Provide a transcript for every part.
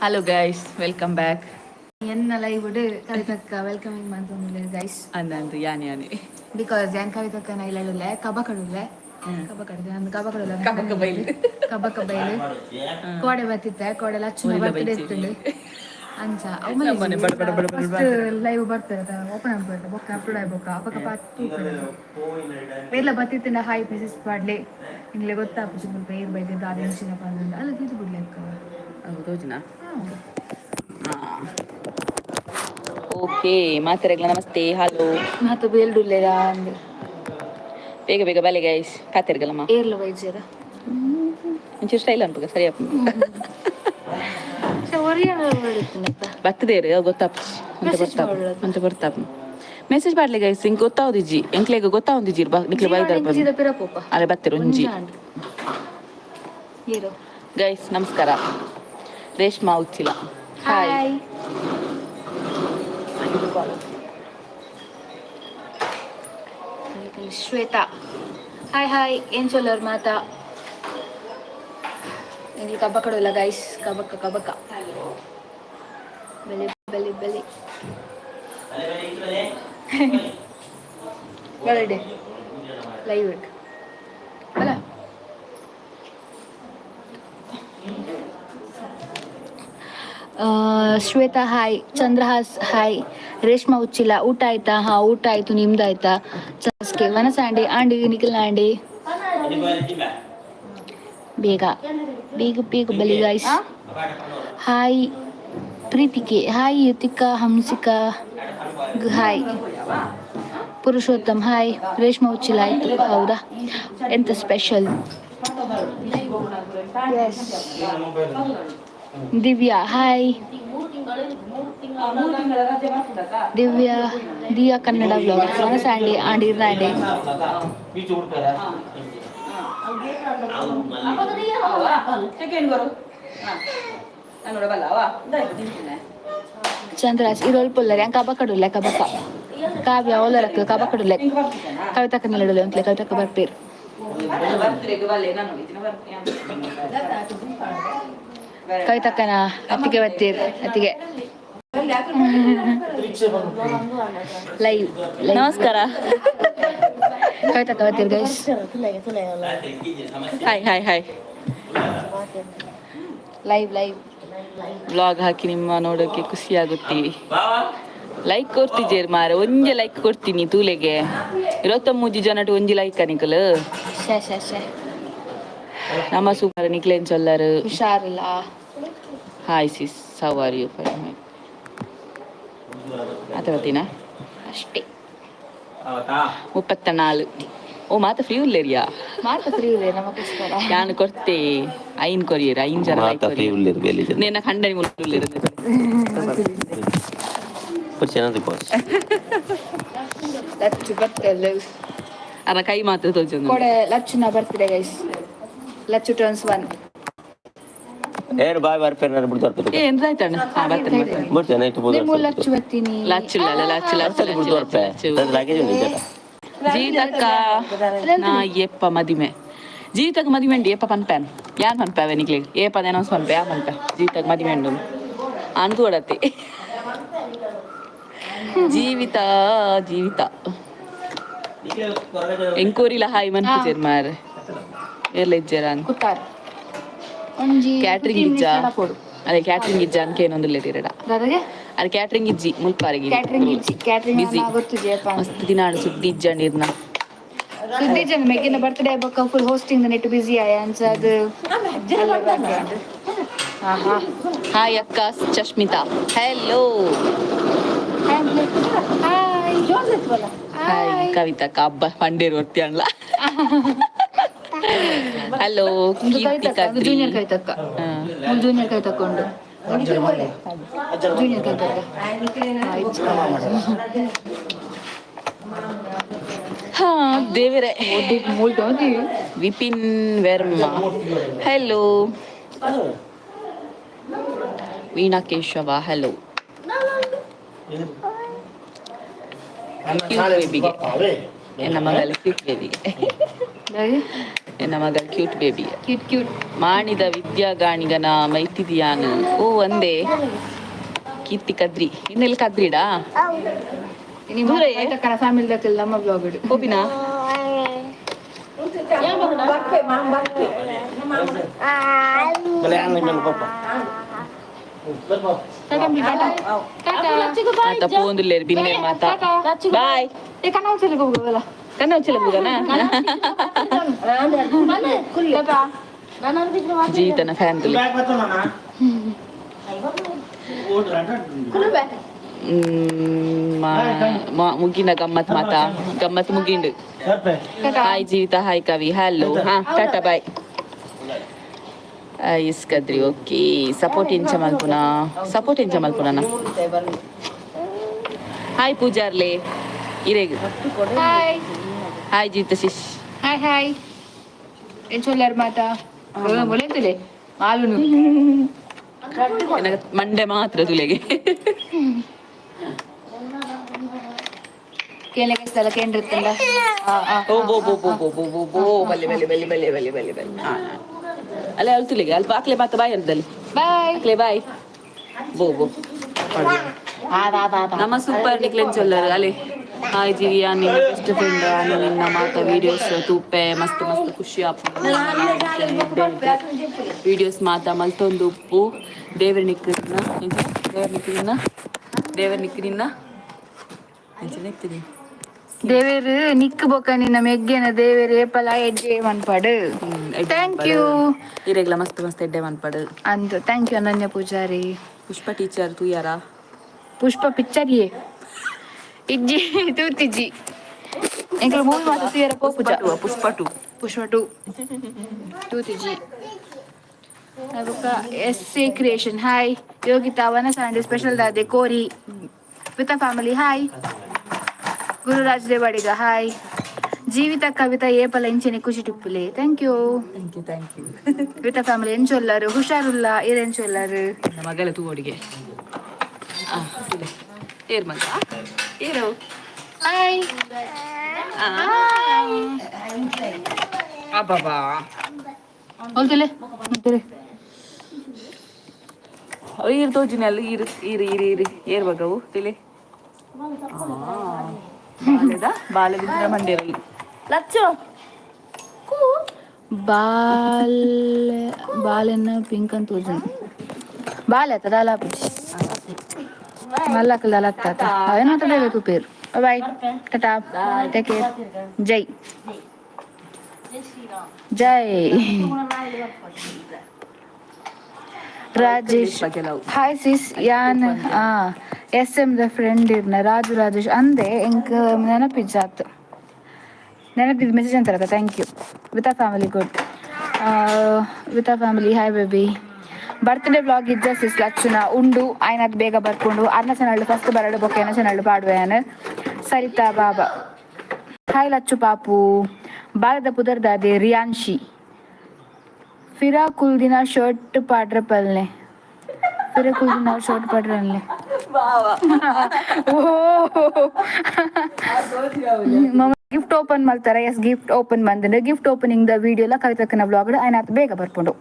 Hello guys, welcome back. ಎನ್ನ live ಕವಿತಕ್ಕ welcoming ಮಂತೊಂದುಲ್ಲೆರ್ guys. ಅಂದಂದು Yane Yane. Because ಯಾನ್ ಕವಿತಕ್ಕನ ಇಲ್ಲಡುಲ್ಲೆ, ಕಬ ಕಡುಲ್ಲೆ, ಕಬ ಕಡುದೆ ಅಂದ್ ಕಬ ಕಡುಲ್ಲ. ಕಬಕ ಬೈಲ್. ಕಬಕ ಬೈಲ್. ಕೋಡೆ ಬತ್ತಿತ್ತೆ, ಕೋಡೆ ಲಚ್ಚುನ ಊರಿನ ಬರ್ತ್ಡೇ ಬೈಚಿ. ಇತ್ತುಂಡು. ಅಂಚ ನಮ್ಮನೆ ಬಡ ಬಡ ಬಡ ಬಡ. ಫಸ್ಟ್ ಲೈವ್ ಬರ್ತಾರೆ, ಓಪನ್ ಆಗ್ಬೋದು, ಬೊಕ್ಕ ಅಪ್ಲೋಡ್ ಆಗ್ಬೇಕ ಅಪಕ ಪತ್ತು. ಬೇರ್ಲ ಬತ್ತಿತ್ತಿನ ಹಾಯ್ ಮೆಸೇಜ್ ಪಾಡ್ಲೆ. ನಿಂಗ್ಲೆ ಗೊತ್ತಾಪುಜಿ ಮುಲ್ಪ ಏರ್ ಬೈದೆ, ದಾದ ಎಂಚಿನ ಪಂದ್. ಅಲ್ಲ, ತಿದ್ದು ಬಿಡ್ಲೆ ಅಕ್ಕ. ಹೌದು, ತೋಜುನಾ? ಓಕೆ, ಮಾತೆರೆಗ್ಲ ನಮಸ್ತೆ, ಹಲೋ. ಮಾತ ಬೇಲ್ಡುಲ್ಲೆರಾ ಅಂದ್. ಬೇಗ ಬೇಗ ಬಲೆ ಗೈಸ್, ಕಾತಿರ್ಗಲಮ್ಮ. ಏರ್ಲ ಬೈಜರ? ಒಂಚೂರು ಸ್ಟೈಲ್ ಅನ್ಪುಗ, ಸರಿ. ಒರಿಯ. ಬತ್ತದೇರು ಗೊತ್ತಾಪುಜಿ ಅಂತ. Message ಬರ್ತಾಪ ಮಾಡ್ಲಾ? ಅಂತ ಬರ್ತಾಪ. ಮೆಸೇಜ್ ಪಾಡ್ಲೆ ಗೈಸ್. ಇಂಕ್ ಗೊತ್ತಾವುದಿಜ್ಜಿ, ಎಂಕ್ಲೆಗ್ ಗೊತ್ತಾವುದಿಜ್ಜಿ ನಿಕ್ಲೆ ಬೈದರ್. ಸೀದಾ ಪಿರ ಪೋಪ. ಅಲ್ಲೇ ಬತ್ತೆರ್ ಒಂಜಿ. ಏರೋ. ಗೈಸ್, ನಮಸ್ಕಾರ. Reshma Uchila, hi. Hi. Shweta, hi hi. ಏನ್ ಚೊಲ್ಲರ್ ಮಾತಾ? ಎಂಗ್ಲಿ ಕಬ್ಬ ಕಡೋಲ್ಲ ಗೈಸ್, ಕಬಕ್ಕ ಕಬಕ್ಕ. ಬಲೆ ಬಲೆ ಬಲೆ ಬಲೆ. ಲೈವ್ it ಅಲ್ಲ. ಶ್ವೇತಾ ಹಾಯ್, ಚಂದ್ರಹಾಸ್ ಹಾಯ್, ರೇಷ್ಮಾ ಉಚ್ಚಿಲ, ಊಟ ಆಯ್ತಾ? ಹಾ, ಊಟ ಆಯ್ತು, ನಿಮ್ದು ಆಯ್ತಾ? ಚಸ್ಕೆ ವನಸಾಂಡಿ ಆಂಡಿ ನಿಖಿಲ್ ಆಂಡಿ. ಬೇಗ ಬೇಗ ಬೇಗ ಬಲಿ ಗೈಸ್. ಹಾಯ್ ಪ್ರೀತಿಕೆ, hi Yuthika, Hamsika hi, Purushottam hi, Reshma Uchila ಆಯ್ತು. ಹೌದಾ? ಎಂತ special? Yes. Divya hi, Divya, Diya Kannada blog. ವನಸಾಂಡಿ ಆಂಡಿ ಇರ್ನಾಂಡಿ. ಚಂದ್ರಾಜ್ ಇರೋಲ್ ಪುಲ್ಲರ್. ಹೆಂಗ್ ಕಬ ಕಡುಲ್ಲ ಕಬಕ. ಕಾವ್ಯ ಓಲರಕ್ ಕಬ ಕಡುಲ್ಲೆ. ಕವಿತಕ್ಕ ನಿಲ್ಲಡುಲ್ಲೆ ಅಂತಲೆ ಕವಿತಕ್ಕ ಬರ್ಪೇರು. ಕವಿತಕ್ಕನ ಅತ್ತಿಗೆ ಬತ್ತೀರ್, ಅತ್ತಿಗೆ ಲೈವ್. ನಮಸ್ಕಾರ. ಕವಿತಕ್ಕ ಬತ್ತೀರ್ guys. Hi hi hi. Live live. Vlog hockey, ನಿಮ್ಮ ನೋಡೋಕೆ ಖುಷಿ ಆಗುತ್ತೆ. ಲೈಕ್ ಕೊಡ್ತಿದ್ದೀರಿ ಮಾರ, ಒಂಜೆ ಲೈಕ್ ಕೊಡ್ತೀನಿ ತೂಲೆಗೆ. 23 ಜನಟು ಒಂಜಿ ಲೈಕ್ ನಿಕಲ್. ಶೇ ಶೇ ಶೇ. ನಮ್ಮ ಸೂಪರ್. ನಿಕ್ಲೇನ್ ಚೊಲ್ಲರು? ಹುಷಾರಿಲ್ಲ. Hi sis, how are you? Fine. ಆತ ಬರ್ತೀನಾ? ಅಷ್ಟೇ. 34. ಓ, ಮಾತ ಫ್ರೀ ಉಲ್ಲೇರಿಯಾ? ಮಾತ ಫ್ರೀ ಇದೆ ನಮಗೋಸ್ಕರ. ಯಾನು ಕೊರ್ತೆ, ಐನ್ ಕೊರಿಯರ್, ಐನ್ ಜನ ಲೈಕ್. ಮಾತ ಫ್ರೀ ಉಲ್ಲೇರು ಬೇಲಿ ಜನ. ನಿನ್ನ ಖಂಡನಿ ಉಲ್ಲೇರು. ಚೆನ್ನಾಗಿ ಬಾಸ್. ಲಚ್ಚು ಬರ್ತಲ್ಲ. ಅರ ಕೈ ಮಾತ್ರ ತೋಜೊಂದು. ಕೊಡೆ ಲಚ್ಚುನ ಬರ್ತಿದೆ ಗೈಸ್. ಲಚ್ಚು ಟರ್ನ್ಸ್ 1. ಏನು ಬಾಯ್ ಬರ್ಪೇರು ನಾನು ಬಿಡ್ತು ಬರ್ಪೇರು. ಏ, ಎಂತ ಆಯ್ತಣ್ಣ? ಹಾ, ಬರ್ತೇನೆ ಬರ್ತೇನೆ. ಬಿಡ್ತೇನೆ ನೈಟ್. ನಿಮ್ಮ ಲಚ್ಚು ಬರ್ತೀನಿ. ಲಚ್ಚು ಇಲ್ಲ, ಲಚ್ಚು ಲಚ್ಚು. ಬಿಡ್ತು ಬರ್ಪೆ. ಲಚ್ಚು. ಲಗೇಜ್ ಉಂಟು ಜನ. ಜೀತಕ್ಕ ನಾ ಏಪ್ಪ ಮದಿಮೆ? ಜೀತಕ್ ಮದಿಮೆ ಉಂಡು ಏಪ ಪನ್ಪೇನ್? ಯಾನ್ ಪನ್ಪೆ ನಿಕ್ಲೆ? ಏಪ ಅನೌನ್ಸ್ ಪನ್ಪೆ? ಯಾ ಪನ್ಪೆ ಜೀತಕ್ ಮದಿಮೆ ಉಂಡು ಅನ್ಕೊಡತ್ತೆ. ಜೀವಿತ ಜೀವಿತ ಎಂಕೋರಿಲ ಹಾಯ್ ಮನ್ಪುಜೆರ್ ಮಾರ್, ಏರ್ಲ ಇಜ್ಜೆರ? ಕುತ್ತಾರ್ ಒಂಜಿ. ಕ್ಯಾಟ್ರಿಂಗ್ ಇಜ್ಜಾ? ಅದೇ ಕ್ಯಾಟ್ರಿಂಗ್ ಇಜ್ಜಾ ಅನ್ಕೆ ಏನೊಂದುಲ್ಲೆ ತಿರಡ. ದಾದಾಗೆ? ಅದು ಕ್ಯಾಟ್ರಿಂಗ್ ಇಜ್ಜಿ ಮುಲ್ಪಾರಿಗೆ. ಕ್ಯಾಟ್ರಿಂಗ್ ಇಜ್ಜಿ, ಕ್ಯಾಟ್ರಿಂಗ್. Busy. ಗೊತ್ತಿದೆಯಪ್ಪ. ಮಸ್ತ್ ದಿನ ಆಂಡ್ ಸುದ್ದಿ ಇಜ್ಜಂಡ್ ಇರ್ನ. ಸುದ್ದಿ ಜನ ಮೆಗ್ಗಿನ ಬರ್ತ್ಡೇ ಬೊಕ್ಕ ಫುಲ್ ಹೋಸ್ಟಿಂಗ್ ನೆಟ್ ಬಿಸಿ ಆಯ ಅಂಚ ಅದು. ಹಾ ಹಾ. ಹಾಯ್ ಅಕ್ಕ, ಚಶ್ಮಿತಾ, ಹೆಲೋ. ಹಾಯ್. ಹಾಯ್ ಕವಿತಾ ಹಬ್ಬ ಪಂಡೇರು ವರ್ತಿ ಅಣ್ಣ. ಹಲೋ ಕೀರ್ತಿ. ಜೂನಿಯರ್ ಕವಿತಕ್ಕ, ಜೂನಿಯರ್ ಕವಿತಕ್ಕ ಉಂಡು, ಜೂನಿಯರ್ ಕವಿತಕ್ಕ. ಹಾ ದೇವರೇ. ವಿಪಿನ್ ವರ್ಮಾ ಹೆಲೋ, ವೀಣಾ ಕೇಶವ ಹೆಲೋ. ಕ್ಯೂಟ್ ಬೇಬಿಗೆ, ನನ್ನ ಮಗಳ ಕ್ಯೂಟ್ ಬೇಬಿಗೆ. ಎನ್ನ ಮಗ cute baby. Cute cute. ಮಾಣಿದ ವಿದ್ಯಾ ಗಾಣಿಗನ ಮೈತಿದಿಯಾನು. ಓ, ಒಂದೇ ಕೀರ್ತಿ ಕದ್ರಿ. ಇನ್ನೆಲ್ಲಿ ಕದ್ರಿಡಾ? ದೂರ ಏ? ಫ್ಯಾಮಿಲಿ ದಕ್ಕಲ್ ನಮ್ಮ ಬ್ಲಾಗ್. ಹೋಬಿನಾ? ಬಲೆ ಆನ್ಲೈನ್ ಮೇಲೆ ಪಾಪ. ಮಾತ ಪೋಂದುಲ್ಲೇರು ಬಿನ್ನೆ ಮಾತ. ಬಾಯ್. ಏ, ಕಣ್ಣು ಹೋಗಲ್ಲ. ಕಣ್ಣ ಉಚ್ಚಲ ಹೋಗನ. ಜೀವಿತನ ಫ್ಯಾನ್ ತುಲೆ. ಬ್ಯಾಗ್ ಬರ್ತದಣ್ಣ. ಮುಗಿನ ಗಮ್ಮತ್ ಮಾತಾ, ಗಮ್ಮತ್ ಮುಗಿಂಡು. Hi Jeevitha, hi Kavi, hello. ಹಾ, tata, bye. Is Kadri, okay. Support ಎಂಚ ಮಲ್ಪುನ? ಸಪೋರ್ಟ್ ಎಂಚ ಮಲ್ಪುನ? ಹಾಯ್ ಪೂಜಾರ್ಲೆ ಇರೇಗ್. ಹಾಯ್. ಹಾಯ್ ಜೀವಿತ ಶಿಶ್. Hi hi. ಏನ್ ಚೊಲ್ಲಾರು ಮಾತಾ ಬೊಲೆಂತಲೆ ಮಾಲುನು. ಎನಗ ಮಂಡೆ ಮಾತ್ರ ತುಲೆಗೆ. ಕೇಳಕ್ಕೆ ಸ್ಥಳ ಕೇಂದ್ರತ್ತಲ್ಲ. ಓ ಬೋ ಬೋ ಬೋ ಬೋ ಬೋ ಬೋ ಬೋ, ಬಲ್ಲೆ ಬಲ್ಲೆ ಬಲ್ಲೆ ಬಲ್ಲೆ ಬಲ್ಲೆ ಬಲ್ಲೆ ಬಲ್ಲೆ. ಹಾ, ಅಲ್ಲೇ ಅಲ್ಲಿ ತುಲೆಗೆ ಅಲ್ಪ ಆಕ್ಲೆ ಮಾತ ಬಾಯ್ ಅಂತಲ್ಲಿ. ಬಾಯ್. ಆಕ್ಲೆ ಬಾಯ್. ಬೋ ಬೋ. ನಮ್ಮ ಸೂಪರ್ ನಿಕ್ಲೆನ್ ಚೊಲ್ಲರು ಅಲೆ. ಹಾಯ್ ಜಿವಿಯಾ, ನಿನ್ನ ಬೆಸ್ಟ್ ಫ್ರೆಂಡ್ ನಿನ್ನ ಮಾತ ವಿಡಿಯೋಸ್ ತೂಪೆ, ಮಸ್ತ್ ಮಸ್ತ್ ಖುಷಿ ಆಪುಂಡು. ವಿಡಿಯೋಸ್ ಮಾತ ಮಲ್ತೊಂದು ಉಪ್ಪು. ದೇವರ ನಿಕ್ಕಿನ, ದೇವರ ನಿಕ್ಕಿನ, ದೇವರ ನಿಕ್ಕಿನ ಅಂಚನೆ ಇತ್ತಿನಿ. ದೇವೇರು ನಿಕ್ಕು ಬೊಕ್ಕ ನಿನ್ನ ಮೆಗ್ಗೆನ ದೇವೇರು ಏಪಲ ಎಡ್ಡೆ ಮನ್ಪಾಡು. Thank you. ಇರೆಗ್ಲ ಮಸ್ತ್ ಮಸ್ತ್ ಎಡ್ಡೆ ಮನ್ಪಡು. ಅಂದು thank you Ananya Poojary. Pushpa teacher ತೂಯಾರ? Pushpa picture ಯೇ ಇಜ್ಜಿ, ತೂತಿಜ್ಜಿ. ಎಂಕಲ್ ಮೂವಿ ಮಾತ ತೂಯರ ಪೋಪುಜ. ಪುಷ್ಪ ಟು. ಪುಷ್ಪ ಟು ತೂತಿಜ್ಜಿ. ಬೊಕ್ಕ S A creation, hi. Yogita ವನಸಾಂಡೆ special ದಾದೆ ಕೋರಿ with family, hi. Gururaj Devadiga, hi. Jeevitha Kavitha ಏಪಲ ಇಂಚೆನೆ ಖುಷಿ ಟಿಪ್ಪುಲೆ, thank you. Thank you, thank you. With family ಎಂಚೊಲ್ಲರು? ಹುಷಾರುಲ್ಲ ಇರ್ ಎಂಚೊಲ್ಲರು? ನನ್ನ ಮಗಳ ತೂವಡಿಗೆ ಏರ್ ಮಗ ಏರು. ಹಾಯ್. ಅಬ್ಬಬ್ಬಾ. ಹೋಗ್ತಲೆ ಹೋಗ್ತಲೆ. ಈರು ತೋಜಿನ ಅಲ್ಲಿ ಈರು ಈರು ಈರು ಈರು ಏರ್ ಬಗವು ತಿಳಿ ಬಾಲೆದ ಬಾಲೆದ ಮಂದಿರಲ್ಲಿ. ಲಚ್ಚು. ಬಾಲ್ ಬಾಲೆನ್ನ ಪಿಂಕ್ ಅಂತ ತೋಜುಂಡು. ಬಾಲೆ ಅತ್ತ ದಾಲ ಪುಜಿ ಮಲ್ಲಕಲ್ ದಾಲ ಅತ್ತ ಅವೇನ ಮಾತಾಡಬೇಕು ಪೇರು. Bye, tata, take care. ಜೈ ಜೈ ರಾಜೇಶ್. ಕೆಲವು ಹಾಯ್ ಸಿಸ್, ಯಾನ್ S M the friend ಇರ್ನ ರಾಜು ರಾಜೇಶ್ ಅಂದೆ. ಎಂಕ್ ನೆನಪಿಜ್ಜಾತ್, ನೆನಪಿದ್ದು message ಅಂತಾರತ್ತ. Thank you. With a family good, with a family. Hi baby, birthday vlog ಇದ್ದ ಸಿಸ್ ಲಕ್ಷಣ ಉಂಡು ಆಯ್ನತ್ ಬೇಗ ಬರ್ಕೊಂಡು ಅರ್ನ ಚಾನಲ್ ಫಸ್ಟ್ ಬರಡು ಬೊಕ್ಕ ಎನ್ನ ಚಾನಲ್ ಪಾಡುವೆ. ಸರಿತಾ ಬಾಬಾ, ಹಾಯ್. ಲಚ್ಚು ಪಾಪು ಬಾಲದ ಪುದರ್ದಾದೆ ರಿಯಾನ್ಶಿ. ಫಿರಾ ಕುಲ್ದಿನ ಶರ್ಟ್ ಪಾಡ್ರ ಪಲ್ನೆ, ಫಿರಾ ಕುಲ್ದಿನ ಶರ್ಟ್ ಪಾಡ್ರಲ್ನೆ. ಓ ಗಿಫ್ಟ್ ಓಪನ್ ಮಾಡ್ತಾರೆ. S, gift open ಬಂದ್ರೆ gift opening the video ಎಲ್ಲ ಕವಿತಕ್ಕನ ಬ್ಲಾಗ್ ಆಯ್ನಾತ್ ಬೇಗ ಬರ್ಕೊಂಡು.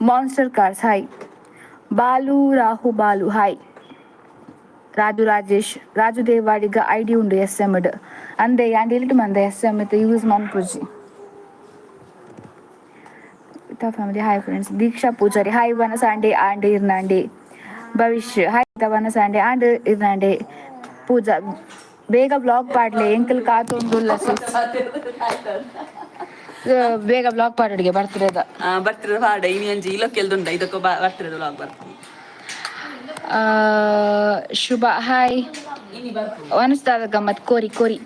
Monster cars, hi. Balu Rahu Balu, hi. Raju Rajesh, Raju Devadiga I D ಉಂಡು ಎಸ್ ಎಮ್ ಅಂದೆ. ಯಾನ್ ಡಿಲೀಟ್ ಮಂದೆ S M use ಮನ್ಪುಜಿ. Family, hi friends. Deeksha Poojary, hi. ವನಸಾಂಡೆ and ಇರ್ನಾಂಡೆ. ಭವಿಷ್ಯ, hi. ವನಸಾಂಡೆ ಆಂಡ್ ಇರ್ನಾಂಡೆ. ಪೂಜಾ, ಬೇಗ blog ಪಾಡ್ಲೆ ಎಂಕಲ್ ಕಾತೊಂದುಲ್ಲ ಸಿಸ್. ಬೇಗ ಬ್ಲಾಗ್ ಪಾಡೋಡಿಗೆ ಬರ್ತದೆ. ಬರ್ತದೆ ಪಾಡ. ಇನಿ ಅಂಜಿ ಇಲೊಕ್ಕೆಲ್ದುಂಡ ಇದಕ್ಕೋ ಬರ್ತದೆ ವ್ಲಾಗ್ ಬರ್ತದೆ. ಶುಭ, ಹಾಯ್. ವನಸ್ತಾದ ಗಮ್ಮತ್ ಕೋರಿ ಕೋರಿ.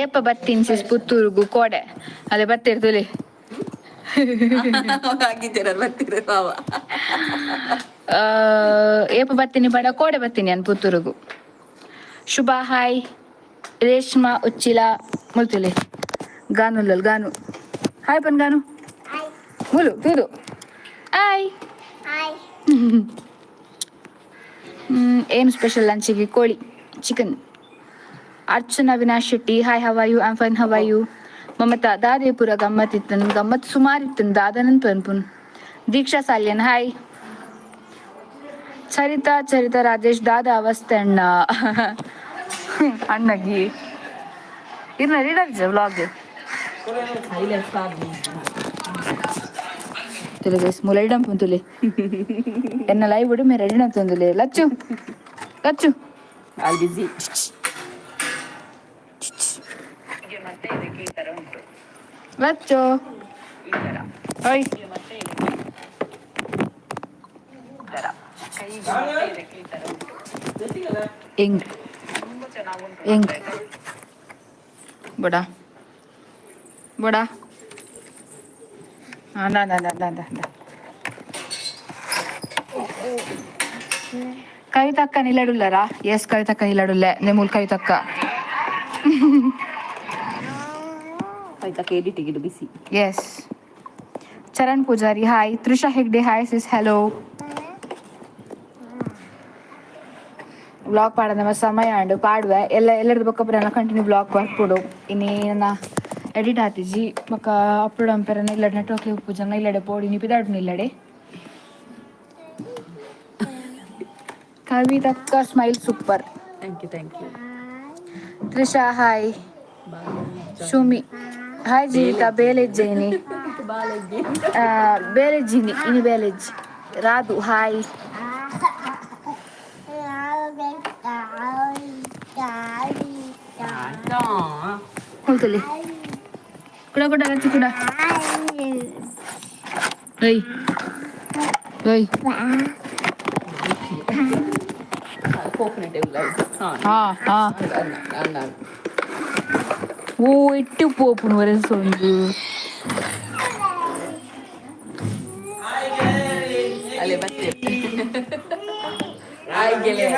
ಏಪ ಬತ್ತೀನಿ ಸಿಸ್ ಪುತ್ತೂರುಗು? ಕೋಡೆ ಅದೇ ಬತ್ತಿರ್ತುಲಿ. ಆಗಿದ್ದೀರ ಬರ್ತೀರ ಬಾವ. ಏಪ ಬತ್ತೀನಿ ಬಡ ಕೋಡೆ ಬತ್ತೀನಿ ಅನ್ ಪುತ್ತೂರುಗು. ಶುಭ, ಹಾಯ್. ರೇಷ್ಮಾ ಉಚ್ಚಿಲ ಮುಲ್ತುಲೆ. ಗಾನು ಗಾನು, ಹಾಯ್ ಪನ್ ಗಾನು ಮುಲು ತೂದು. ಹಾಯ್. ಏನು ಸ್ಪೆಷಲ್ ಲಂಚಿಗೆ? ಕೋಳಿ, chicken. Archana Vinash Shetty, hi, how are you? I'm fine, how are you? Mamata ದಾದೇಪುರ ಗಮ್ಮತ್ ಇತ್ತನ್ ಗಮ್ಮತ್ ಸುಮಾರು ಇತ್ತನ್ ದಾದನನ್ ಪನ್ಪುನ್. ದೀಕ್ಷಾ ಸಾಲ್ಯನ್ ಹಾಯ್. ಚರಿತಾ ಚರಿತಾ ರಾಜೇಶ್ ದಾದ ಅವಸ್ಥೆ ಅಣ್ಣ ಅಣ್ಣಗಿ ಇರ್ನ ರೀಡರ್ ವ್ಲಾಗ್ ತುಲೆ ಗೈಸ್, ಮೂಲ ರೆಡಿ ತುಲೆ ಎನ್ನ ಲೈವ್ ಬಿಡು ಮೇ ರೆಡಿ ಅಂತಂದುಲೆ. ಲಚ್ಚು ಲಚ್ಚು. ಅಲ್ಲಿ ಬಿಸಿ. ಲಚ್ಚು, ಓಯ್. ಹೆಂಗ್ ಹೆಂಗ್ ಬಡ ಬಡ. ಹಾಂ, ನಾ ನಾ ನಾ ನಾ ಕವಿತಕ್ಕ ನಿಲ್ಲಡುಲ್ಲರಾ? ಎಸ್, ಕವಿತಕ್ಕ ನಿಲ್ಲಡುಲ್ಲೆ ನಿಮ್ಮೂಲ್ ಕವಿತಕ್ಕ. ಆಯ್ತಾ, ಎಡಿಟಿಗೆ busy. S. Charan Poojary hi. Trisha Hegde hi sis, hello. Vlog ಪಾಡ ನಮ್ಮ ಸಮಯ ಅಂಡು ಪಾಡುವೆ ಎಲ್ಲ ಎಲ್ಲರದ್ದು ಬೊಕ್ಕ ಪೂರ ಕಂಟಿನ್ಯೂ ವ್ಲಾಗ್ ಬರ್ಪುಡು. ಇನ್ನೇನ ಎಡಿಟ್ ಆತಿಜಿ, ಬೊಕ್ಕ ಅಪ್ಲೋಡ್ ಅಂಪೆರನ ಇಲ್ಲ ನೆಟ್ವರ್ಕ್ ಉಪ್ಪು ಜನ ಇಲ್ಲಡೆ ಪೋಡಿ ನಿ ಪಿದಾಡ್ನು ಇಲ್ಲಡೆ. ಕವಿತಕ್ಕ smile super. Thank you, thank you. Trisha hi. Shumi hi. Jeevitha ಬೇಲೆಜ್ಜೇನಿ ಬೇಲೆಜ್ಜಿನಿ ಇನಿ ಬೇಲೆಜ್ಜಿ. ರಾಧು ಹಾಯ್. ಹೋಗ್ತಲ್ಲಿ ಕುಡ ಕುಡ ಲಚ್ಚು ಕುಡ. ಏಯ್ ಏಯ್. ಕೋಕೋನಟ್. ಹಾ ಹಾ. ಓ ಇಟ್ಟು ಪೋಪುನು ವರೆಸೊಂದು. ಅಲ್ಲೇ ಬತ್ತೆ. ಹಾಯ್ ಗೆಳೆಯ.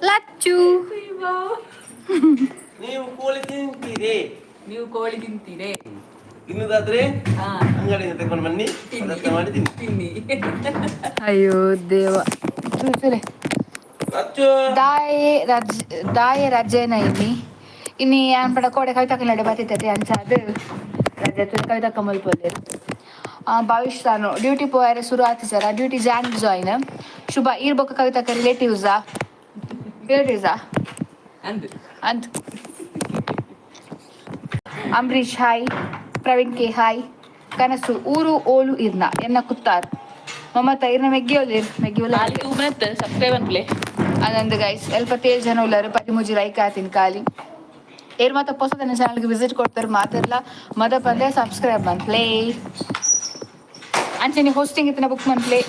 ಲಚ್ಚು. ನೀವು ಕೋಳಿ ತಿಂತೀರಿ? ನೀವು ಕೋಳಿ ತಿಂತೀರಿ? ತಿನ್ನುದಾದ್ರೆ ಹಾ. ಅಂಗಡಿಯಿಂದ ತಗೊಂಡು ಬನ್ನಿ, ಪದಾರ್ಥ ಮಾಡಿ ತಿನ್ನಿ. ತಿನ್ನಿ. ಅಯ್ಯೋ ದೇವ. ಸರಿ. ಅಚ್ಚು. ದಾಯೆ ರಜ್ ದಾಯೆ ರಜೆನ ಇನಿ ಇನಿ ಯಾನ್ ಪಡ ಕೋಡೆ ಕವಿತಕ್ಕ ನಡೆ ಬತ್ತಿತ್ತತೆ, ಅಂಚಾದ್ ರಜೆ ತುಳು ಕವಿತಕ್ಕ ಮಲ್ಪೊಲ್ಲೆರ್. ಭವಿಷ್ ತಾನು ಡ್ಯೂಟಿ ಪೋಯರೆ ಸುರು ಆತಿಜರ? Duty John join. ಶುಭ ಈರ್ ಬೊಕ್ಕ ಕವಿತಕ್ಕ ರಿಲೇಟಿವ್ಸಾ? ರಿಲೇಟಿವ್ಸಾ? ಅಂದು. ಅಂತ. Ambareesh hi. Praveen K hi. ಕನಸು ಊರು ಓಲು ಇರ್ನ ಎನ್ನ ಕುತ್ತಾರ್. ಮಮತಾ ಇರ್ನ ಮೆಗ್ಗಿ ಒಲ್ಲೇರ್ ಮೆಗ್ಗಿ ಒಲ್ಲ. ಖಾಲಿ 2 ಮಿನಿಟ್ ಸಬ್ಸ್ಕ್ರೈಬ್ ಅನ್ಪ್ಲೆ. ಅದೊಂದು ಗೈಸ್, ಎಲ್ಪತ್ತೇಳು ಜನ ಉಲ್ಲರು, 13 ಲೈಕ್ ಆತಿನ ಖಾಲಿ. ಏರ್ ಮಾತ ಪೊಸದನ್ನ ಚಾನಲ್ಗೆ ವಿಸಿಟ್ ಕೊಡ್ತಾರೆ ಮಾತೆಲ್ಲ ಮದ ಪಂದೆ ಸಬ್ಸ್ಕ್ರೈಬ್ ಮನ್ಪ್ಲೇ. ಅಂಚನೆ ಹೋಸ್ಟಿಂಗ್ ಇತ್ತಿನ ಬುಕ್ ಮನ್ಪ್ಲೇ.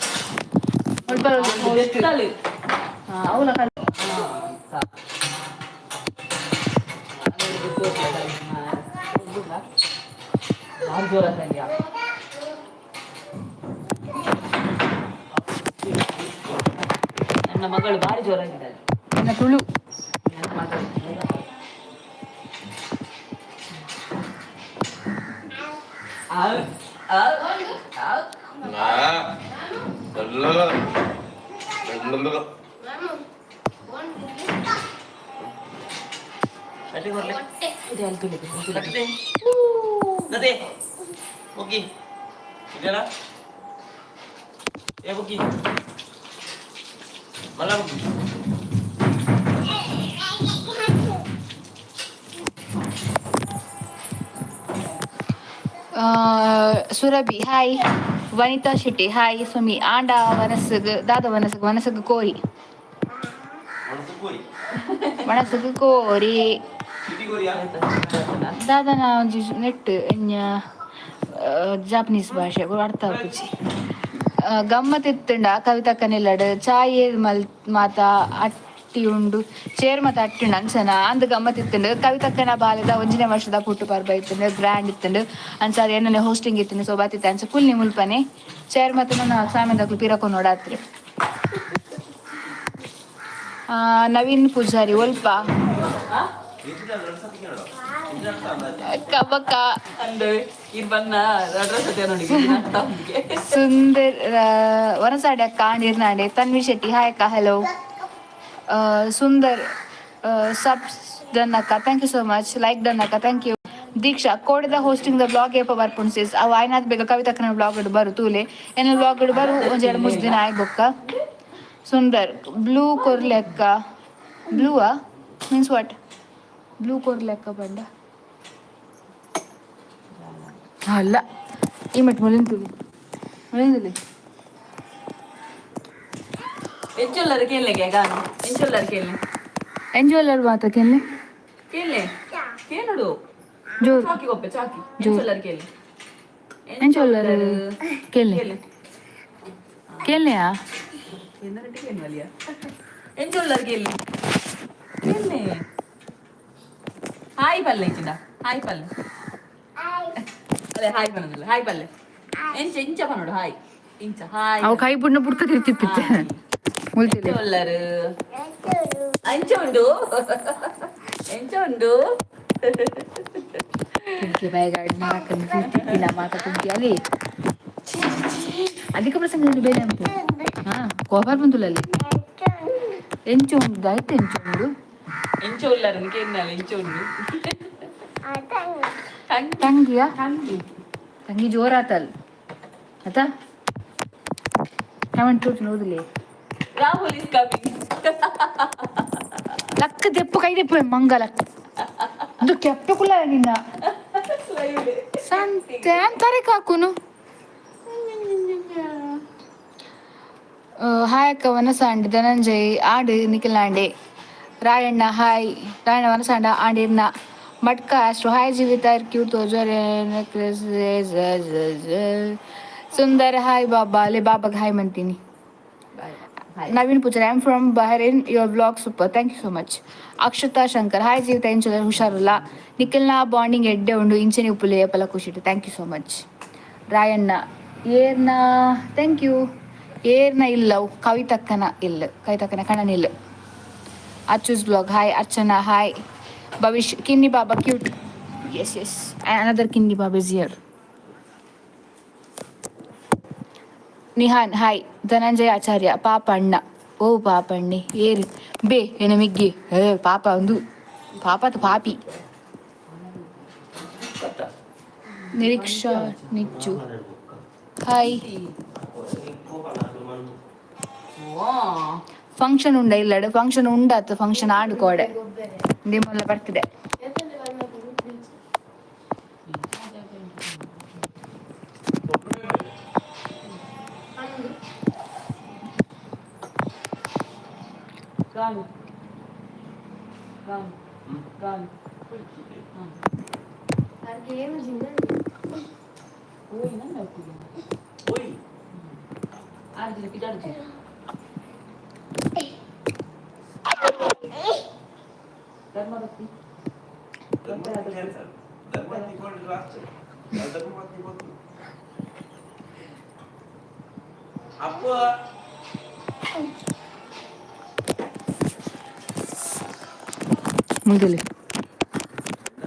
ಅವನ ನನ್ನ ಮಗಳು ಭಾರಿ ಜೋರಾಗಿದ್ದಾಳೆ. ನನ್ನ ತುಳು. ನನ್ನ ಮಗಳು. ಆ, ಆ, ಆ. ಇದೆ ಅಲ್ಲಿ ತುಳಿ, ತುಳಿ. ನದೇ ಬುಕ್ಕಿ ಇದೆಯಲ್ಲ, ಏ ಬುಕ್ಕಿ ಮಲ್ಲ ಬುಕ್ಕಿ. ಸುರಭಿ ಹಾಯ್. ವನಿತಾ ಶೆಟ್ಟಿ ಹಾಯ್. ಸುಮಿ ಆಂಡ ವನಸುಗ್ ದಾದ ವನಸುಗ್ ವನಸುಗ್ ಕೋರಿ. ಮನಸ್ಸು ಕೋರಿ. ವನಸುಗ್ ಕೋರಿ. City Korea? ದಾದನ ಒಂಜಿ ನೆಟ್ ಎಂಜ ಜಾಪನೀಸ್ ಭಾಷೆ ಅರ್ಥ ಆಪುಜಿ. ಗಮ್ಮತ್ ಇತ್ತುಂಡ ಕವಿತಕ್ಕನಿಲ್ಲಡ್ ಚಾಯ್ ಮಲ್ ಮಾತ ಅಟ್ಟಿ ಉಂಡು ಚೇರ್ ಮಾತ ಅಟ್ಟಿ ಉಂಡು ಅಂಚನ ಅಂದ್ ಗಮ್ಮತ್ ಇತ್ತುಂಡು. ಕವಿತಕ್ಕನ ಬಾಲೆದ ಒಂಜಿನೇ ವರ್ಷದ ಪುಟ್ಟು ಪರ್ಬ ಇತ್ತುಂಡು, ಗ್ರ್ಯಾಂಡ್ ಇತ್ತುಂಡು. ಅಂಚ ಅದು ಏನನೆ ಹೋಸ್ಟಿಂಗ್ ಇತ್ತುಂಡು, ಸೊ ಬತ್ತಿತ್ತೆ. ಅಂಚ ಕುಲ್ನಿ ಮುಲ್ಪನೆ ಚೇರ್ ಮಾತ ನನ್ನ ಸಾಮಾನ್ಯದಕ್ಲು ಪಿರಕೊಂಡು ನೋಡಾತ್ರಿ. ನವೀನ್ ಪೂಜಾರಿ ಒಲ್ಪ ಕಬಕ. ಅಂದು ಇರ್ ಬನ್ನ ರಡ್ರ ಸತ್ಯ ನೋಡಿ. ಸುಂದರ್ ವನಸಾಡೆ ಅಕ್ಕ ನೀರ್ನಾಡೆ. ತನ್ವಿ ಶೆಟ್ಟಿ ಹಾಯ್ ಅಕ್ಕ, ಹಲೋ. ಸುಂದರ್ Subs done ಅಕ್ಕ, thank you so much. Like done ಅಕ್ಕ, thank you. ದೀಕ್ಷಾ, ಕೋಡೆದ hosting the vlog ಏಪ ಬರ್ಪುಂಡು ಸಿಸ್? ಅವು ಆಯ್ನಾತ್ ಬೇಗ ಕವಿತಕ್ಕನ ವ್ಲಾಗ್ ಬರು ತೂಲೆ. ಎನ್ನ ವ್ಲಾಗ್ ಬರು ಒಂಜಿ 2-3 ದಿನ ಆಯ್ ಬೊಕ್ಕ. ಸುಂದರ್, ಬ್ಲೂ ಕೊರ್ಲೆಕ್ಕ. ಬ್ಲೂವಾ? Means what? Blue ಕೊರ್ಲೆಕ್ಕ ಬಂಡ ಅಲ್ಲ. ಈ ಮಟ್ ಮುಲಿಂತುಲಿ ಮುಲಿಂದುಲಿ. ಎಂಚೊಲ್ಲರು ಕೇಳಲೆ ಗಾನು, ಎಂಚೊಲ್ಲರು ಕೇಳಲೆ. ಎಂಜೋಲರ್ ಮಾತ ಕೆನ್ನೆ. ಕೇಳಲೆ, ಕೇನಡು. ಜೋರು. ಚಾಕಿ ಕೊಪ್ಪೆ ಚಾಕಿ. ಎಂಚೊಲ್ಲರು ಕೇಳಲೆ. ಎಂಚೊಲ್ಲರು ಕೇಳಲೆ. ಕೇಳಲೆ. ಕೇಳಲೆಯಾ? എന്നറിട്ട് കേൾവലിയ. ಎಂಚೊಲ್ಲರು ಕೇಳಲೆ, ಕೇಳಲೆ. ಹಾಯ್ ಪಲ್ಲೆ ಇಚ್ಚಿಂದ, ಹಾಯ್ ಪಲ್ಲೆ. ಅದೇ ಹಾಯ್ ಪನ್ನದಿಲ್ಲ, ಹಾಯ್ ಪಲ್ಲೆ. ಎಂಚ ಎಂಚ ಪನ್ನೋಡು? ಹಾಯ್ ಇಂಚ ಹಾಯ್. ಅವು ಕೈ ಬುಡ್ನ ಬುಡ್ಕ ತಿರ್ತಿಪ್ಪಿತ್ತೆ ಮುಲ್ತಿಲ್ಲ. ಎಂಚೊಲ್ಲರು? ಅಂಚ ಉಂಡು, ಎಂಚ ಉಂಡು? ಬಾಯಿಗಾಡ್ ಮಾಕನ್ ತಿರ್ತಿಪ್ಪಿನ ಮಾತ ಕುಗ್ಗಿ ಅಲ್ಲಿ ಅಧಿಕ ಪ್ರಸಂಗದಲ್ಲಿ ಬೇರೆ ಅಂಪು. ಹಾ, ಕೋಪ ಬಂದುಲಲ್ಲಿ. ಎಂಚ ಉಂಡು? ಆಯ್ತು, ಎಂಚ ಉಂಡು? ಎಂಚ ಉಲ್ಲರು ಕೇನ್ನಲ್ಲ, ಎಂಚ ಉಂಡು? ತಂಗಿ. ತಂಗಿಯಾ? ತಂಗಿ. ತಂಗಿ ಜೋರಾತಲ್ ಆತಾ. ಕಮೆಂಟ್ ತೋಚು ನೋದಿಲೆ. Rahul is coming. ಲಕ್ಕ ದೆಪ್ಪು, ಕೈ ದೆಪ್ಪು ಮಂಗಲ. ಅದು ಕೆಪ್ಪೆ ಕುಲ್ಲ ನಿನ್ನ ಸಂತೆ ಅಂತಾರೆ ಕಾಕುನು. ಹಾಯ್ ಅಕ್ಕ, ವನಸಾಂಡ್ ಧನಂಜಯ್ ಆಂಡ್ ನಿಖಿಲಾಂಡೆ. ರಾಯಣ್ಣ ಹಾಯ್. ರಾಯಣ್ಣ ವನಸಾಂಡ ಆಂಡಿರ್ನ. ಮಟ್ಕ ಅಷ್ಟು ಹಾಯ್. ಜೀವಿತ ಕ್ಯೂಟ್ ತೋಜರೆ. ಸುಂದರ್ ಹಾಯ್. ಬಾಬಾ ಅಲ್ಲೇ, ಬಾಬಾಗೆ ಹಾಯ್ ಅಂತೀನಿ. Naveen Poojary, I am from Bahrain, your vlog super, thank you so much. Akshata Shankar hi. ಜೀವಿತ ಇಂಚಲ ಹುಷಾರುಲ್ಲ? ನಿಖಿಲ್ನ ಬಾಂಡಿಂಗ್ ಎಡ್ಡೆ ಉಂಡು, ಇಂಚನೆ ಉಪ್ಪುಲೆ ಏಪಲ ಖುಷಿಟ್ಟು. Thank you so much. Rayanna ಏರ್ನ? Thank you. ಏರ್ನ ಇಲ್ಲ, ಕವಿತಕ್ಕನ ಇಲ್ಲ, ಕವಿತಕ್ಕನ ಕಣನಿಲ್ಲ. ಅಚ್ಚುಸ್ blog hi. Archana hi. Bhavish, Kinni Baba cute. Yes, another Kinni Baba is here. Nihan hi. Dhananjaya ಆಚಾರ್ಯ, ಪಾಪ ಅಣ್ಣ. ಓ ಪಾಪಣ್ಣೆ, ಏರಿ ಬೇ ಏನ ಮಿಗ್ಗಿ. ಏ ಪಾಪ ಒಂದು ಪಾಪದ ಪಾಪಿ. ನಿರೀಕ್ಷಾ ನಿಚ್ಚು ಹಾಯ್. ಫಂಕ್ಷನ್ ಉಂಡ ಇಲ್ಲಡು? ಫಂಕ್ಷನ್ ಉಂಡಾತು, ಫಂಕ್ಷನ್ ಆಡು ಕೋಡೆ ನಿಮ್ಮಲ್ಲ ಬರ್ತಿದೆ. ಗಾನು ಗಾನು ಗಾನು. ಓಯ್, ನನ್ನ ಓಯ್. ಆರ್ಜಿನ ಪಿದಾಡ್ಜಿ. ಧರ್ಮಪತ್ನಿ. ಧರ್ಮಪತ್ನಿ ಕ್ಯಾನ್ಸಲ್. ಧರ್ಮಪತ್ನಿ ಕೊಡು ಲಾಸ್ಟ್. ಧರ್ಮಪತ್ನಿ ಗೊತ್ತು. ಅಪ್ಪ. ಮುಗಿಲಿ.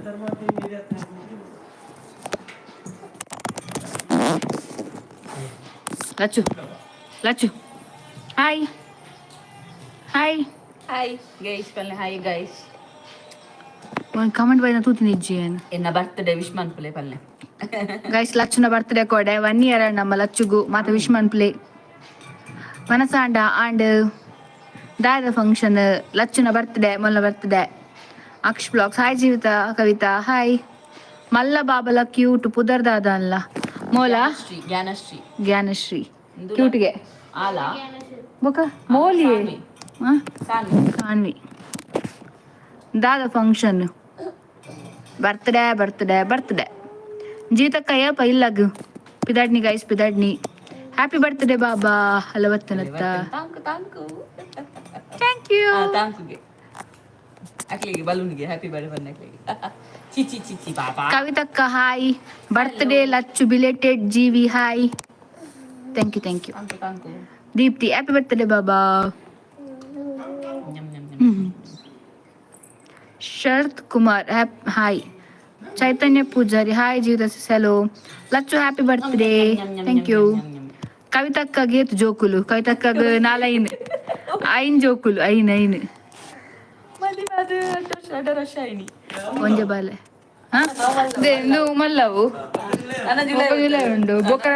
ಧರ್ಮಪತ್ನಿ. Lachu Lachu hi hi. Hi guys ಪಲ್ಲೆ, ಹಾಯ್ ಗೈಸ್. ಒಂದು ಕಮೆಂಟ್ ಬೈನ ತೂತಿನ ಇಜ್ಜಿ ಏನು? ಎನ್ನ ಬರ್ತ್ಡೇ ವಿಶ್ ಮನ್ಪುಲೆ ಪಲ್ಲೆ. ಗೈಸ್, ಲಚ್ಚುನ ಬರ್ತ್ಡೇ ಕೊಡೆ. ಒನ್ ಇಯರ್ ನಮ್ಮ ಲಚ್ಚುಗು ಮಾತ ವಿಶ್ ಮನ್ಪ್ಲೆ. ಮನಸಾಂಡ ಆಂಡ್ ದಾದ ಫಂಕ್ಷನ್? ಲಚ್ಚುನ ಬರ್ತ್ಡೇ, ಮೊಲ್ಲ birthday. Aksh blogs hi. ಜೀವಿತ ಕವಿತಾ ಹಾಯ್. ಮಲ್ಲ ಬಾಬಲ ಕ್ಯೂಟ್ ಪುದರ್ ದಾದ ಅಲ್ಲ ಮೋಲ? ಶ್ರೀ ಜ್ಞಾನಶ್ರೀ. ಜ್ಞಾನಶ್ರೀ ಕ್ಯೂಟ್ಗೆ. ಆಲ. ಬೊಕ ಮೋಲಿ. ಸಾನ್ವಿ. ಹಾ. ಸಾನ್ವಿ. ಸಾನ್ವಿ. ದಾದ function? Birthday birthday birthday. ಜೀತಕ್ಕಯ್ಯಪ್ಪ ಇಲ್ಲಗ್ ಪಿದಾಡ್ನಿ ಗೈಸ್, ಪಿದಾಡ್ನಿ. ಹ್ಯಾಪಿ ಬರ್ತ್ಡೇ ಬಾಬಾ ಹಲವತ್ತನತ್ತ. Thank you thank you. Thank you. ತಾಂಕುಗೆ ಅಕ್ಲಿಗೆ ಬಲೂನ್ಗೆ ಹ್ಯಾಪಿ ಬರ್ತ್ಡೇ ಬಂದ ಅಕ್ಲಿಗೆ. ಚಿಚಿ ಚಿಚಿ ಬಾಬಾ. ಕವಿತಕ್ಕ hi. Birthday Lachchu belated. Jeevi hi, thank you, thank you. ತಾಂಕು ತಾಂಕು. Deepti, happy birthday Baba.ညಮ್ညಮ್ညಮ್. Sharath Kumar hi. Chaitanya Poojary hi. ಜೀವಿತ hello. Lachchu happy birthday, thank you. ಕವಿತಕ್ಕಗೆ ಏತ್ ಜೋಕುಲು? ಕವಿತಕ್ಕಗ ನಾಲೈನ್ ಐನ್ ಜೋಕುಲು, ಐನ್ ಐನ್. ಮದಿ. ಅದು 8 ವರ್ಷ, 2.5 ವರ್ಷ ಆಯ್ನಿ. ಒಂಜೆ ಬಾಲೆ. ಹಾ, ಇಂದು ಮಲ್ಲವು. ನನ್ನ ಜುಲೈ. ಬೊಕ್ಕ ಜುಲೈ ಉಂಡು, ಬೊಕ್ಕ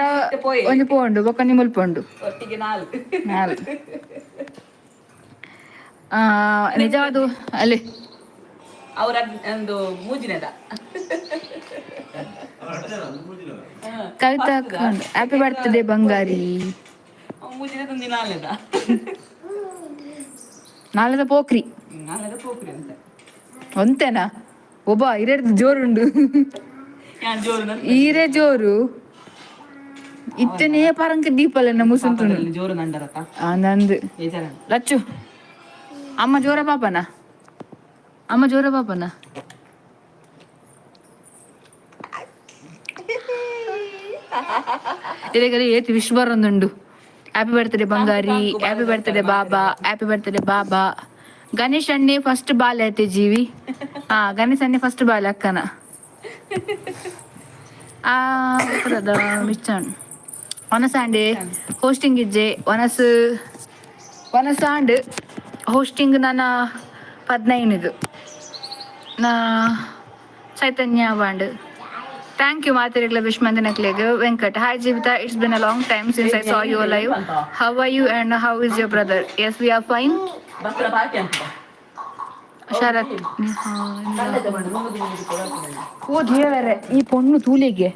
ಪೋಯೆ. ಒಂಜಿ ಪೋಂಡು, ಬೊಕ್ಕ ಮುಲ್ಪ ಉಂಡು. ಒಟ್ಟಿಗೆ ನಾಲ್ಕು. ನಾಲ್. ಆ, ನಿಜವಾದ ಅಲ್ಲಿ. ಅವರ ಒಂದು ಮೂಜಿನದ. ಕವಿತಾ, ಹ್ಯಾಪಿ ಬರ್ತ್ಡೇ ಬಂಗಾರಿ. ಮೂಜಿನದ ಒಂದು ನಾಲ್ನೇದ. ನಾಳೆದ ಪೋಕ್ರಿ. ನಾಲ್ನೇದ ಪೋಕ್ರಿ ಅಂತ. ಒಂತೆನಾ ಒಬ್ಬ ಇರೆರ್ದು ಜೋರುಂಡು. ಯಾನ್ ಜೋರು ನನ್. ಈರೆ ಜೋರು ಇತ್ತನೇ ಪರಂಕ ದೀಪಲ್ಲ ಮುಸುಂಟುಂಡು. ಜೋರು ನಂಡರತ್ತ. ಆ, ನಂದು. ಬೇಜಾರ. ಲಚ್ಚು, ಅಮ್ಮ ಜೋರ ಪಾಪನ, ಅಮ್ಮ ಜೋರ ಪಾಪನ. ಇರೆಗರೆ ಏತ್ ವಿಶ್ ಬರೊಂದುಂಡು. ಹ್ಯಾಪಿ ಬರ್ತ್ಡೇ ಬಂಗಾರಿ, ಹ್ಯಾಪಿ ಬರ್ತ್ಡೇ ಬಾಬಾ, ಹ್ಯಾಪಿ ಬರ್ತ್ಡೇ ಬಾಬಾ. ಗಣೇಶ್ ಅಣ್ಣೆ ಫಸ್ಟ್ ಬಾಲ್ ಐತೆ ಜೀವಿ. ಹಾ, ಗಣೇಶ್ ಅಣ್ಣೆ ಫಸ್ಟ್ ಬಾಲ್ ಅಕ್ಕನ. ಆ ಮಿಸ್ಟನ್ ಒನಸಾಂಡೆ ಹೋಸ್ಟಿಂಗ್ ಇಜ್ಜೆ ಒನಸ್ ಒನಸಾಂಡ್ ಹೋಸ್ಟಿಂಗ್ ನನ್ನ 15ಗ್ ನಾ ಚೈತನ್ಯ ಬಾಂಡ್. Thank you ಮಾತಿರಿಗ್ಲ wish ಮಂದಿನಕ್ಲೆಗ್. Venkat, hi Jeevitha, it's been a long time since I saw you live. How are you and how is your brother? Yes, we are fine. ಬತ್ತರ ಬಾಕಿ ಅಂತ. ಶರತ್. ಓ ದೇವರೇ, ಈ ಪೊಣ್ಣು ತೂಲಿಗೆ,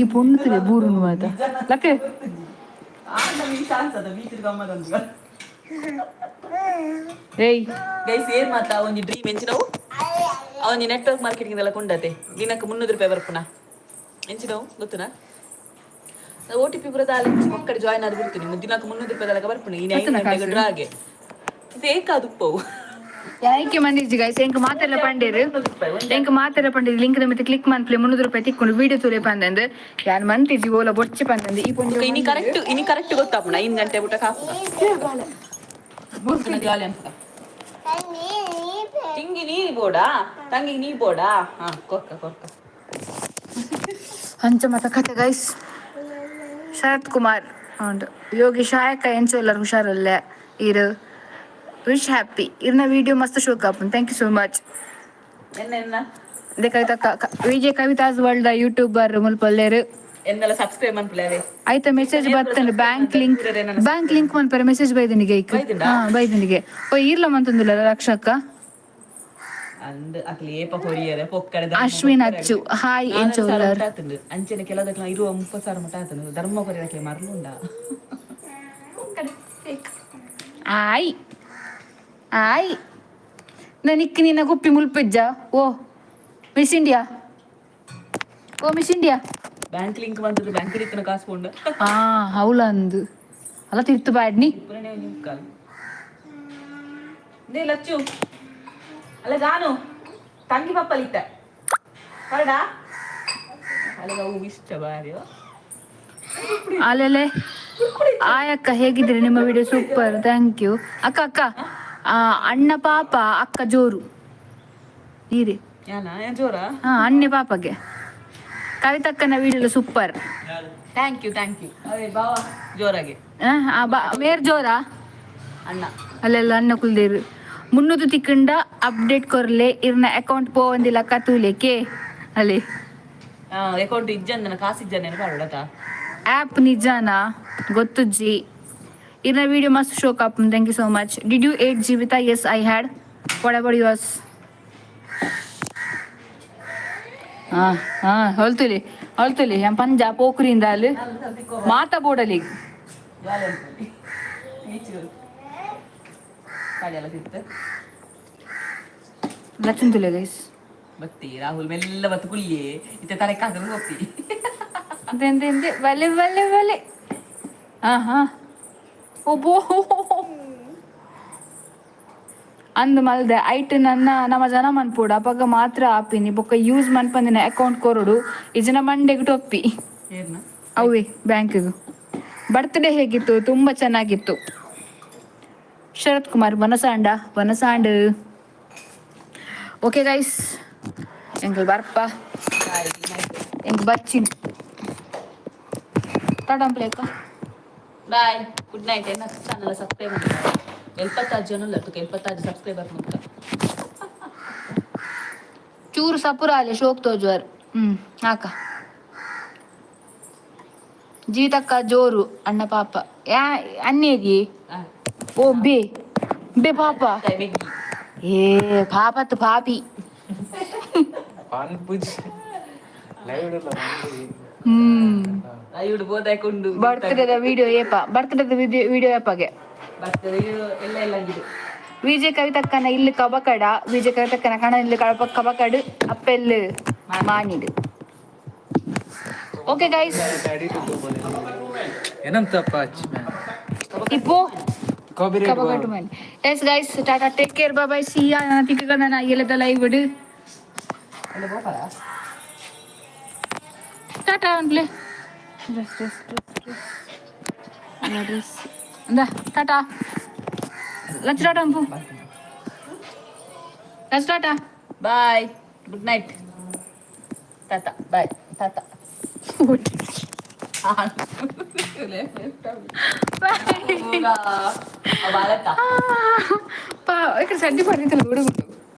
ಈ ಪೊಣ್ಣು ತೂಲೆ ಬೂರುನು ಮಾತ ಲಕ್ಕೆ. ಚಾನ್ಸ್ ಅದ ಬೀಚ್ ಗಮ್ಮದಂತ. ಏಯ್. ಗೈಸ್, ಏನ್ ಮಾತಾ ಒಂಜಿ ಡ್ರೀಮ್ ಎಂಚಿನವು? ಅವನಿ ನೆಟ್ವರ್ಕ್ ಮಾರ್ಕೆಟಿಂಗ್ ಎಲ್ಲ ಕೊಂಡತೆ ದಿನಕ್ಕೆ 300 ರೂಪಾಯಿ ಬರ್ಪುನ ಎಂಚಿನವು ಗೊತ್ತುನಾ? ಓಟಿಪಿ ಪೂರ ದಾಲ ಒಕ್ಕಡೆ ಜಾಯ್ನ್ ಆದ್ ಬಿಡ್ತೀನಿ. ದಿನಕ್ಕೆ 300 ರೂಪಾಯಿ ದಾಲಕ ಬರ್ಪುನ ಇನ್ನು 5 ಗೊತ್ತುನಾ? ಗಂಟೆಗೆ. ಕಾಸು? ಡ್ರಾಗೆ ಫೇಕ್ ಅದು ಉಪ್ಪವು. ಯಾಕೆ ಮಂದಿಜ್ಜಿ ಗೈಸ್, ಎಂಕ್ ಮಾತೆಲ್ಲ ಪಂಡೇರು, ಎಂಕ್ ಮಾತೆಲ್ಲ ಪಂಡೇರು ಲಿಂಕ್ ಮತ್ತೆ ಕ್ಲಿಕ್ ಮನ್ಪ್ಲೆ 300 ರೂಪಾಯಿ ತಿಕ್ಕೊಂಡು ವಿಡಿಯೋ ತೂಲೆ ಪಂದಂದು. ಯಾನ್ ಮಂತಿಜ್ಜಿ, ಓಲ ಬೊಚ್ಚಿ ಪಂದಂದು ಈ ಪೊಂಜು. ಇನಿ ಕರೆಕ್ಟ್, ಇನಿ ಕರೆಕ್ಟ್ ಗೊತ್ತಾಪುಣ 5 ಗಂಟೆ ಊಟ ಕಾಪುನ ಜಾಲಿ ಅಂತ. ತಿಂಗಿ ನೀ ಬೋಡಾ, ತಂಗಿ ನೀ ಬೋಡಾ? ಹಾ, ಕೊರ್ಕ ಕೊರ್ಕ. ಅಂಚ ಮತ ಕತೆ ಗೈಸ್. ಶರತ್ ಕುಮಾರ್ ಉಂಡು. ಯೋಗೇಶ್, ಹಾಯಕ್ಕ, ಎಂಚ ಎಲ್ಲರೂ? ಹುಷಾರಲ್ಲ ಇರು. ವಿಶ್ ಹ್ಯಾಪಿ ಇರ್ನ ವಿಡಿಯೋ ಮಸ್ತ್ ಶೋಕ್ ಆಪುಂಡು. Thank you so much. ಎನ್ನ ಎನ್ನ. ಅದೇ ಕವಿತಾ, ವಿಜಯ್ ಕವಿತಾಸ್ ವರ್ಲ್ಡ್ ಯೂಟ್ಯೂಬರ್ ಮುಲ್ಪಲ್ಲೇರು. ಎನ್ನೆಲ್ಲ ಸಬ್ಸ್ಕ್ರೈಬ್ ಮನ್ಪುಲೆ. ಆಯ್ತಾ, ಮೆಸೇಜ್ ಬರ್ತಂಡು. Bank link, bank link ಮನ್ಪರೆ message ಬೈದನಿಗೆ ಐಕ್. ಬೈದಿಂಡಾ? ಹಾ, ಬೈದನಿಗೆ. ಓ ಈರ್ಲ ಮಂತೊಂದುಲ್ಲ ರಕ್ಷಕ್ಕ. ಅಂದ್ ಅಕ್ಲೆ ಏಪ ಹೊರಿಯರೆ ಪೊಕ್ಕಡೆ. ಅಶ್ವಿನ್ ಅಚ್ಚು, ಹಾಯ್, ಎಂಚ ಉಲ್ಲರ್? ಅಂಚನೆ ಕೆಲದಕ್ಲ ಇರುವ 30,000 ಮಟ ಆತನು ಧರ್ಮ ಕೊರಿಯರಕ್ಲೆ ಮರ್ಲುಂಡ. ಆಯ್ ಆಯ್, ನನಿಕ್ ನಿನ್ನ ಗುಪ್ಪಿ ಮುಲ್ಪಿಜ್ಜ. ಓ miss India, ಓ miss India. Bank link ಬಂತದ್ದು bank ಇತ್ತನ ಕಾಸು ಪೋಂಡ. ಆ ಹೌಲ ಅಂದು ಅಲ್ಲ ತಿರ್ತು ಬಾಡ್ನಿ. ಇಪ್ಪರನೇ ಮುಕ್ಕಾಲು they Lachchu ಅಲ್ಲ ಜಾನು ತಂಗಿ ಪಪ್ಪಲಿತ್ತ ಹೊರಡಾ ಅಲ್ಲಿಗೆ ಅವು ಇಷ್ಟ ಬಾರಿ. ಅಲ್ಲೆಲೆ ಆಯಕ್ಕ, ಹೇಗಿದ್ದೀರಿ? ನಿಮ್ಮ video super. Thank you ಅಕ್ಕ. ಅಕ್ಕ ಆ, ಅಣ್ಣ ಪಾಪ, ಅಕ್ಕ ಜೋರು ನೀರಿ. ಯಾನ ಏನ್ ಜೋರಾ? ಹಾ, ಅಣ್ಣೆ ಪಾಪಗೆ. ಕವಿತಕ್ಕನ video super. Thank you, thank you. ಅದೇ ಬಾವ ಜೋರಾಗಿ. ಮೇರ್ ಜೋರಾ? ಅಣ್ಣ. ಅಲ್ಲೆಲ್ಲ ಅಣ್ಣ ಕುಲ್ದೇರು. 300 ತಿಕ್ಕಂಡ ಅಪ್ಡೇಟ್ ಕೊರ್ಲೆ. ಇರ್ನ ಅಕೌಂಟ್ ಪೋವಂದಿಲ್ಲ ಕತೂಲೆಕೆ ಅಲ್ಲಿ. ಅಕೌಂಟ್ ಇಜ್ಜಂದನ ಕಾಸು ಇಜ್ಜಂದ ಪಾಡೋಡತ. ಆ್ಯಪ್ ನಿಜಾನಾ? ಗೊತ್ತುಜ್ಜಿ. ಇರ್ನ ವಿಡಿಯೋ ಮಸ್ತ್ ಶೋಕ್ up. Thank you so much. Did you ate, Jeevitha? Yes, I had. What about yours? ಹಾ ಹಾ, ಹೊಲ್ತುಲಿ ಹೊಲ್ತುಲಿ. ಪಂಜ ಪೋಖ್ರಿಂದ ಅಲ್ಲಿ ಮಾತಾ ಬೋಡಲಿ. ಜಾಲಿ ಅನ್ಕೊಳ್ಳಿ ಈಚು ಕಾಲೆಲ್ಲ ತಿತ್ತು. ಲಚ್ಚುಂತುಲೆ ಗೈಸ್. ಬತ್ತಿ ರಾಹುಲ್ ಮೆಲ್ಲ ಬತ್ತು ಕುಳ್ಳಿಯೇ ಇತ್ತೆ ತಲೆ ಕಾಸು ಹೋಗ್ತಿ. ಎಂತೆ ಎಂತೆ? ಬಲೆ ಬಲೆ ಬಲೆ. ಹಾ ಹಾ, ಒಬ್ಬೋ ಅಂದ್ ಮಲ್ದೆ ಐಟ್ ನನ್ನ ನಮ್ಮ ಜನ ಮನ್ಪೋಡು. ಅಪಗ ಮಾತ್ರ ಆಪಿನಿ. ಬೊಕ್ಕ ಯೂಸ್ ಮನ್ಪಂದಿನ ಅಕೌಂಟ್ ಕೊರಡು ಇಜನ ಮಂಡೆಗ್ ಟೊಪ್ಪಿ. ಏರ್ನ? ಅವೇ ಬ್ಯಾಂಕಿಗೆ. ಬರ್ತ್ಡೇ ಹೇಗಿತ್ತು? ತುಂಬಾ ಚೆನ್ನಾಗಿತ್ತು. ಶರತ್ ಕುಮಾರ್, ವನಸಾಂಡ ವನಸಾಂಡ್. ಓಕೆ ಗೈಸ್, ಎಂಕಲ್ ಬರ್ಪ, ಎಂಕ್ ಬಚ್ಚಿನ ಟಾಟಾ ಪ್ಲೇಕ. Bye, good night. ಎನ್ನ ಚಾನಲ್ ಸಬ್ಸ್ಕ್ರೈಬ್ ಮಾಡಿ. 76 ಜನ ಇಲ್ಲ, 76 ಸಬ್ಸ್ಕ್ರೈಬರ್ ಮುಕ್ಕ. ಚೂರು ಸಪುರಾಲೆ ಶೋಕ್ ತೋಜುವರ್. ಹಾಕ. ಜೀತಕ್ಕ ಜೋರು ಅಣ್ಣ ಪಾಪ. ಯಾ ಅನ್ನೇದಿ? ಓ ಬೇ ಬೇ ಪಾಪ. ಏ ಪಾಪತ್ ಪಾಪಿ. ಬರ್ತಡೇದ ವಿಡಿಯೋ ಏಪ? ಬರ್ತಡೇದ ವಿಡಿಯೋ ಏಪಾಗೆ? ವಿಜಯ ಕವಿತಕ್ಕನ ಇಲ್ಲಿ ಕಬಕಡ, ವಿಜಯ ಕವಿತಕ್ಕನ ಕಣ ಇಲ್ಲಿ ಕಳಪ ಕಬಕಡು ಅಪ್ಪೆಲ್ಲು ಮಾನಿಡು. Okay guys. ಏನಂತಪ್ಪ? ಇಪ್ಪೋ ಕಬಕಡು ಮನೆ. Yes guys, tata, take care, bye, see ya. ತಿಕ್ಕ ನಾನು ಎಲ್ಲದ ಲೈವ್ ಬಿಡು. ಟಾಟಾ ಅನ್ಲೆ. Dress dress dress dress dress ಅಂದ. ಟಾಟಾ ಲಚ್, ಟಾಟಾ ಅಂಪು Lach, tata. Bye, good night ತಾತ. ಬಾಯ್ ತಾತ. ఇక్కడ సర్ది పడితే.